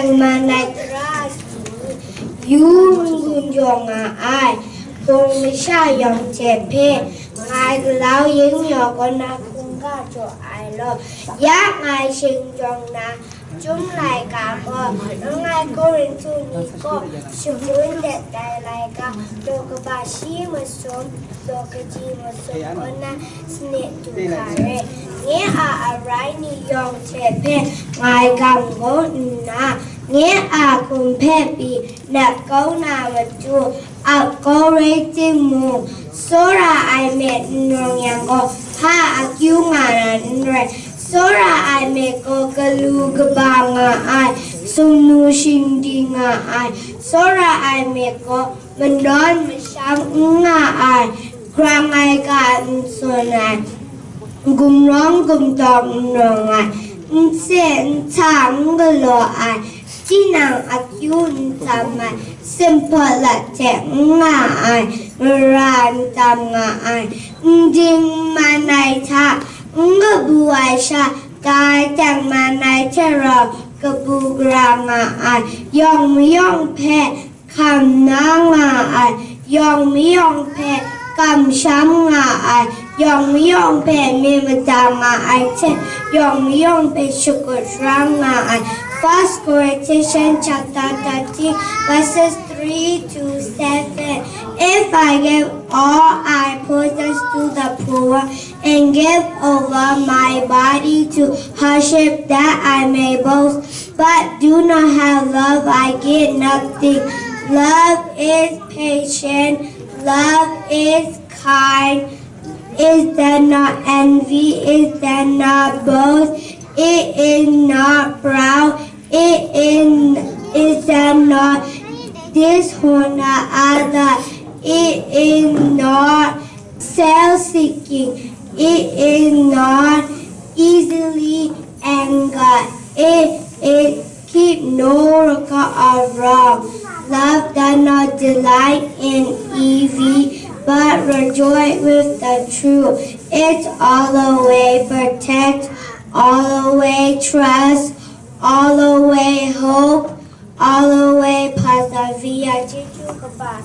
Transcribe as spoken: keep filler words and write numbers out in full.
Manai tara yu n-gun jaw nga ai, hpung masha yawng hte hpe, ngai galau yin yaw kaw na hkungga jaw ai law, ya ngai shing jawng na, Chyum laika gaw, langai Korinhtu ni kaw shangun dat ai laika, daw kaba shi masum, daw kaji masum kaw na sanit du hkra re. Nye a arai ni yawng hte hpe ngai gam gaw nna, nye a hkum hpe pyi nat kau na matu, ap kau rai timung, tsawra ai myit n rawng yang gaw, hpa akyu nga na n rai. Tsawra ai myit gaw, galu kaba nga ai, sumnu shingdi nga ai. Tsawra ai myit gaw, manawn masham n nga ai, grang ai ga n tsun ai, gumrawng gumtawng n rawng ai, n se n hta n galaw ai, tinang akyu n tam ai, sumhpawt lat hte n nga ai, mara n tam nga ai, n ding n man ai hta n kabu ai sha, dai tang man ai hte rau kabu gara nga ai, yawng mayawng hpe hkam na nga ai, yawng mayawng hpe kamsham nga ai, yawng mayawng hpe myit mada nga ai hte, yawng mayawng hpe shakut sharang nga ai. First Corinthians chapter thirteen, verses three to seven. If I give all I possess to the poor and give over my body to hardship that I may boast, but do not have love, I gain nothing. Love is patient, love is kind. Is there not envy? Is there not boast? It is not proud. It is, is there not dishonor other? It is not self-seeking. It is not easily angered. It is keep no record of wrong. Love does not delight in evil, but rejoice with the truth. It always protects, always trusts, always hope, always persevere. Chyeju kaba.